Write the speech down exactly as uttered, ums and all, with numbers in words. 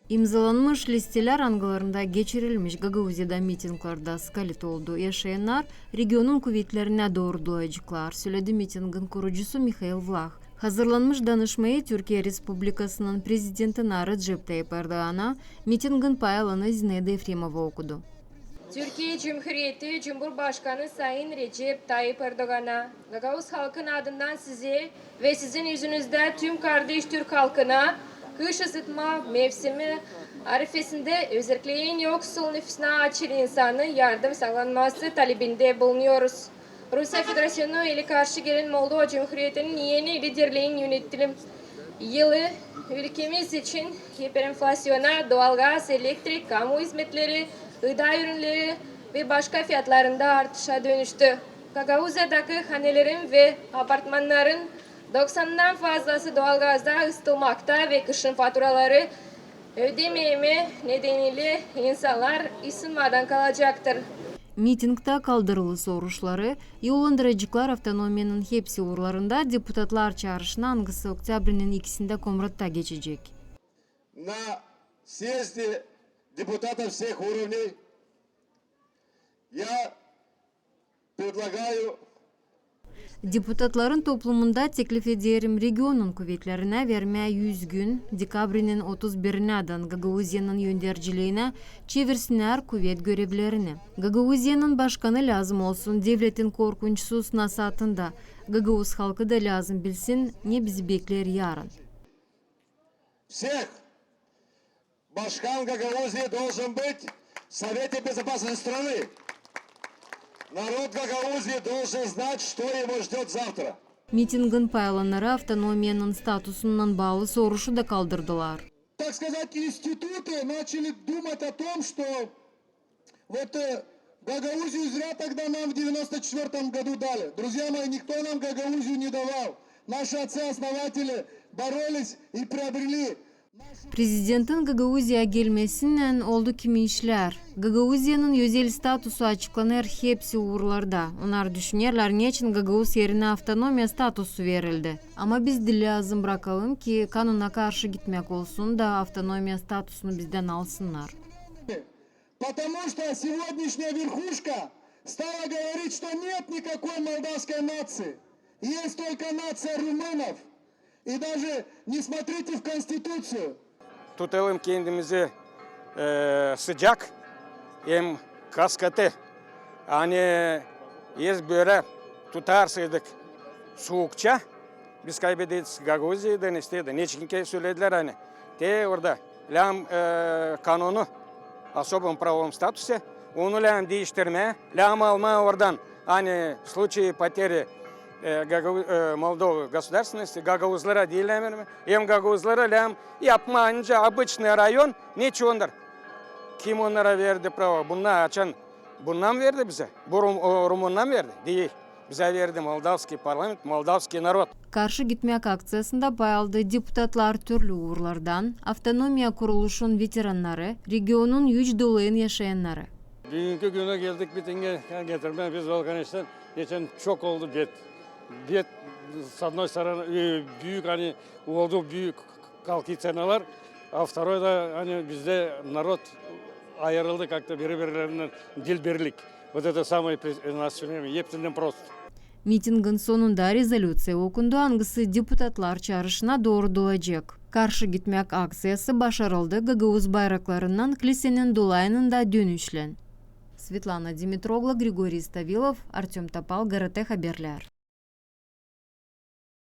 İmzalanmış listelär, angılarında geçirilmiş Gagauziyada mitinglär da skalit oldu. Yaşayannar regionun kuvetlerinä dooru dolayaceklar, söledi mitingin kurucusu Mihail Vlah. Hazırlanmış danışmayı Türkiye Respublikasının prezidentinä Recep Tayyip Erdogana mitingin pay alanı Zinaida Efremova okudu. Türkiye Cumhuriyeti Cumhurbaşkanı Sayın Recep Tayyip Erdogana, gagauz halkın adından size ve sizin üzünüzdä tüm kardeş türk halkına kış ısıtma mevsimi arifesindä özellikle en yoksul nüfusuna açık insana yardım sağlanması talebindä bulunuyoruz. Rusiya Federaţiyonu ile karşı gelen Moldova Cumhuriyetinin eni liderliin yönetim yılı ülkemiz için hiperinflaţiyona, doğalgaz, elektrik, kamu hizmetleri, gıda ürünleri ve başka fiyatlarında artışa dönüştü. Gagauziyadakı hanelerin ve apartmannarın doksanından fazlası doğalgazda ısıtılmakta ve kışın faturaları ödememe nedeniyle insanlar ısınmadan kalacaktır. Mitingtä kaldırılı soruşları yollandıraceklar avtonomiyanın hepsi uurlarında deputatlar çağırışına, angısı oktâbrinin ikisindä Komratta geçecek. На съезде депутатов всех уровней я предлагаю Deputatların toplumunda teklif ederim regionun kuvetlerinä vermää üz gün, dekabrinin otuz birinädän Gagauziyanın önderciliinä çevirsinnär kuvet görevlerini. Gagauziyanın başkanı lääzım olsun devletin korkunçsuz nasaatında. Gagauz halkı da lääzım bilsin, ne bizi bekleer yarın. Всех! Başkan Гагаузии должен быть в Совете Безопасности страны. Народ Гагаузии должен знать, что его ждёт завтра. Mitingin pay alannarı avtonomiyanın statusunnan baalı soruşu da kaldırdılar. Так сказать, институты начали думать о том, что вот э, Гагаузию зря тогда нам в девяносто четвёртом году дали. Друзья мои, никто нам Гагаузию не давал. Наши отцы-основатели боролись и приобрели. Prezidentin Gagauziyaya gelmesinnän oldu kimi işlär. Gagauziyanın özel statusu açıklanêr hepsi uurlarda. Onnar düşünerlär, neçin gagauz erinä avtonomiya statusu verildi. Ama biz diil lääzım brakalım, ki kanuna karşı gitmäk olsun da avtonomiya statusunu bizdän alsınnar. Потому что сегодняшняя верхушка стала говорить, что нет никакой молдавской нации. Есть только нация румынов. И даже не смотрите в Конституцию. Tutalım kendimizi e, sıcak hem kas katı. Ani biz bölä tutarsaydık suukça, biz kaybedecez Gagauziyadan istedim. Neçin ki söledilär, ani te orada lääzım e, kanunu особом правовом статусе, onu lääzım diiştirmää, lääzım almaa oradan, ani в случае потери e, Gagau, e, Moldovı государственности, gagauzlara diil lääzım vermää, hem gagauzlara lääzım yapmaa nicä обычный район, neçin onnar? Kim onnara verdi pravo? Bunnar açan, bunnar mı verdi bizä? Bu rum, o, rumunnar mı verdi? Diil. Bizä verdi moldavskiy parlament, moldavskiy народ. Karşı gitmäk akţiyasında pay aldı deputatlar türlü uurlardan, avtonomiya kuruluşun veterannarı, regionun üç dolayın yaşayannarı. Büünkü günä geldik mitingä getirmää biz Volkaneştän. Geçän çok oldu bet. Bet, с одной стороны, e, büük, ani oldu büük kalkıp senalar, а второй da, ani bizdä народ ayırıldı как-то biri-birlerinnän, diil birlik. Вот это самое при- настроение, hepsinnän prost. Mitingin sonunda rezolüţiya okundu, angısı deputatlar çağırışına dooru dolayacek. Karşı gitmäk akţiyası başarıldı gagauz bayraklarınnan klisenin dolayında dönüşlän. Svetlana Dimitroglu, Grigoriy Stavilov, Artöm Topal, GRT Haberlär.